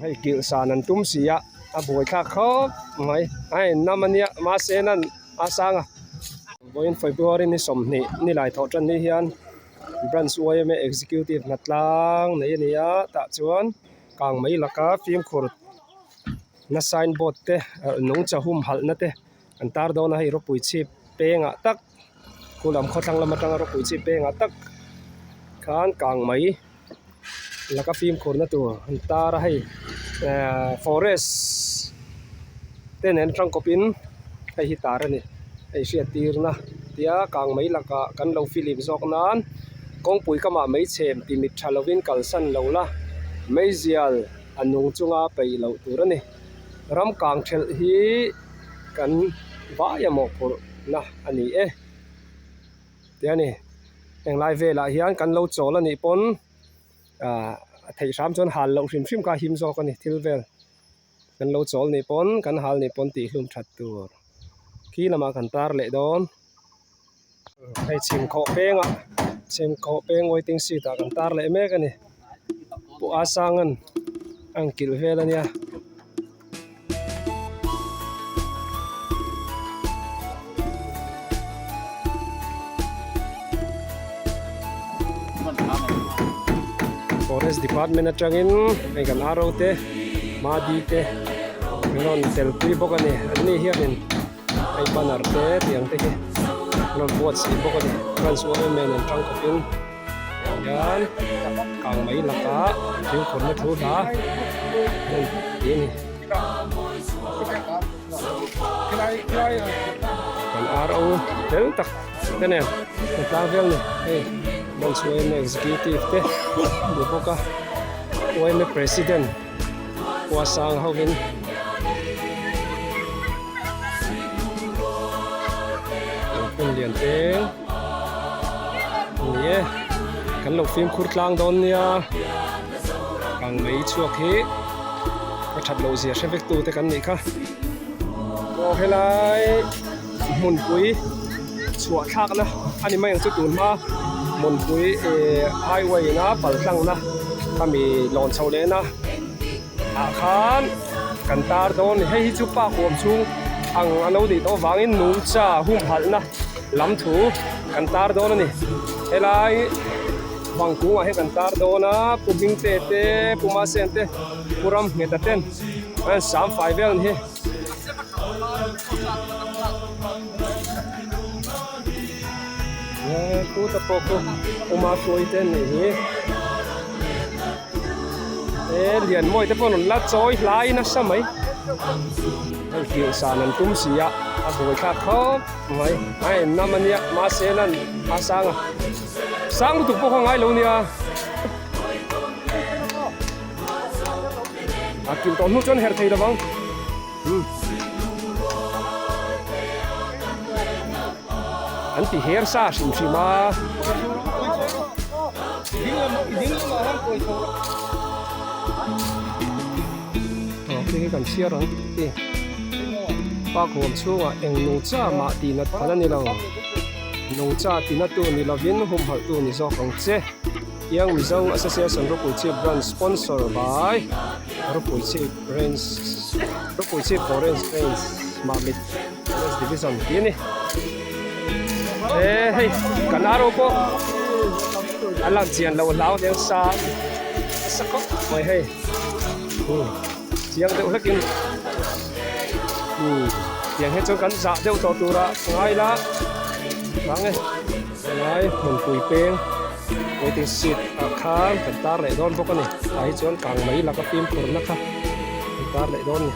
Hei kilh san an tum si a, a buaithlak khawp mai. A en nam a nia, mahse nan a sang a. Vawiin February ni 20 ni lai thawh tan ni hian Branch yma Executive hna tlang nei a ni a, tah chuan kang mai laka fimkhur na sign board te nungcha humhalhna te an tar dawn a, hei rawpui chhip pengah tak khu lam khawthlang lam atanga rawpui chhip pengah tak khan kang mai. Laka fimkhurna tur an tar a hei ehh forest te nen tangkawpin hei hi tar a ni hei hriattirna tia kang mai lakah kan lo filim zawk nan kawngpui kamah meichhem ti mit tha lovin kalsan lo la meizial a nung chunga peih loh tur a ni ram kang thelh hi kan vai a mawhphurhna a ni e. Ti a ni, englai velah hian kan lo chawl a nih pawn ah a theih hram chuan hal loh hrim hrim kha a him zawk a ni thil vel kan lo chawl nih pawn kan hal nih pawn tih hlum that tur khi lamah kan tar leh dawn hei chhim khawh pengah chhim khawh peng waiting seat ah kan tar leh mek a ni pu a sangan a inkilh vel a nia. Forest department atangin hei kan ro te madi te an rawn telpui bawk a ni an ni hianin hei banner te tiang te hi an rawn buatsaih bawk a ni branch yma nen tangkawpin hian kang mai lakah thingkhawrna thu hla hei tih a ni. Kan RO fel tak te nen kan tlang vel ni hei branch yma executive te ni bawk a yma president khua sang hovin hmun lian peng Ni e, kan lo fimkhur tlang dawn nia, kang mai chhuak hi ka that loh zia hre vek tu te kan nih kha. Aw helai hmunpui chhuah thlakna a ni mai ang chu tun hma hmunpui eh highway ina pal tlangna khami lawn chho lehna ah khan kan tar dawn a ni. Hei hi chu park huam chhung ang a lo nih tawh avangin nungcha humhalhna lam thu kan tar dawn a ni. Helai bangkungah hian kan tar dawn a, Pu Hmingte te, Pu Masen te, Pu Ramngheta ten an sam fai vel a ni hi. Pu ta pawh khu Pu Mahruai te an nih hi. E Lianmawi te pawh an rawn la chawi hlai nasa mai. Hei kilh san an tum si a, a buaithlak khawp mai. A en nam a nia, mahse nan a sang a, sang lutuk pawh kha ngai lo nia. A kilh tawh hnu chuan herh thei lovang. An ti her sa hrim hrim a. Aw khi khi kan chhiar ang ti. Park huam chhungah eng nungcha mah tih nat phal a ni lo. Nungcha tina tu ni lovin humhalh tu ni zawk ang che. Young Mizo Association Ropui Chhip Branch sponsor by Ropui Chhip Range Ropui Chhip Forest Range Mamit Forest Division tih a ni. E hei kan aro pawh a lang chian lo hlau aniang sa a sa khawp mai hei chiang deuh hlekin tiang hi chu kan zah deuh tawh tura ngai la vang e. Helai hmunpui peng waiting seat ah khan kan tar leh dawn bawk a ni tah hi chuan kang mai laka fimkhurna kha kan tar leh dawn a ni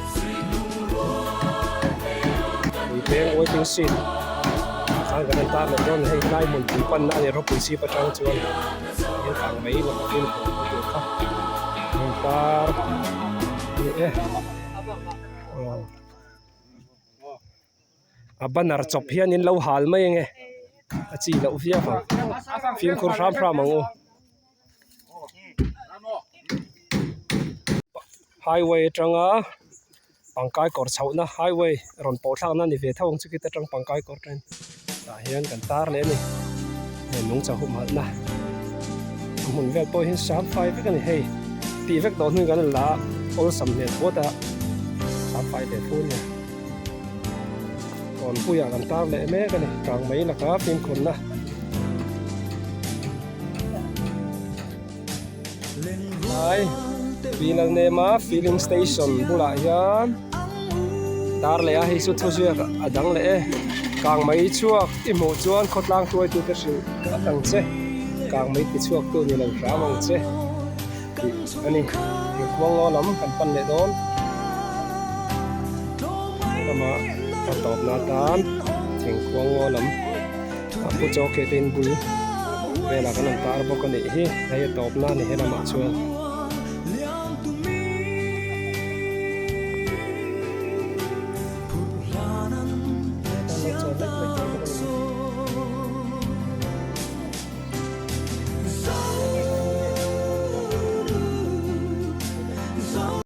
hmunpui peng waiting seat ah khan kan han tar leh dawn a ni hei helai hmunpui panna a ni ropui chhip atang chuan hian kang mai laka fimkhurna tur kha an tar a ni e aw. A banner chawp hian in lo hal mai ange a chi loh viau ang fimkhur hram hram ang u highway atanga pangkai kawr chhohna highway rawn pawh thlakna a ni ve tho ang chu khita tang pangkai kawr ten tah hian kan tar leh a ni hei nungcha humhalhna a hmun vel pawh hian sam fai vek a ni hei tih vek tawh hnu in kan la. Awlsam hmel phawt a, a fai ve fur nia. Kawnpuiah kan tar leh mek a ni, kang mai laka fimkhurna. Tlai Pilalnema filling station bulah hian tar leh a hei chu thuziak a dang leh e. Kang mai chhuak i hmuh chuan khawtlang hruaitute hrilh vat ang che, kang mai ti chhuak tu ni lo hram ang che. Tih a ni. Thingkhuang ngaw lam kan pan leh dawn. Lama a tawpna atan thingkhuang ngaw lam a pu chaw ke te in bul velah kan rawn tar bawk a nih hi. Hei a tawpna a ni he lamah chuan.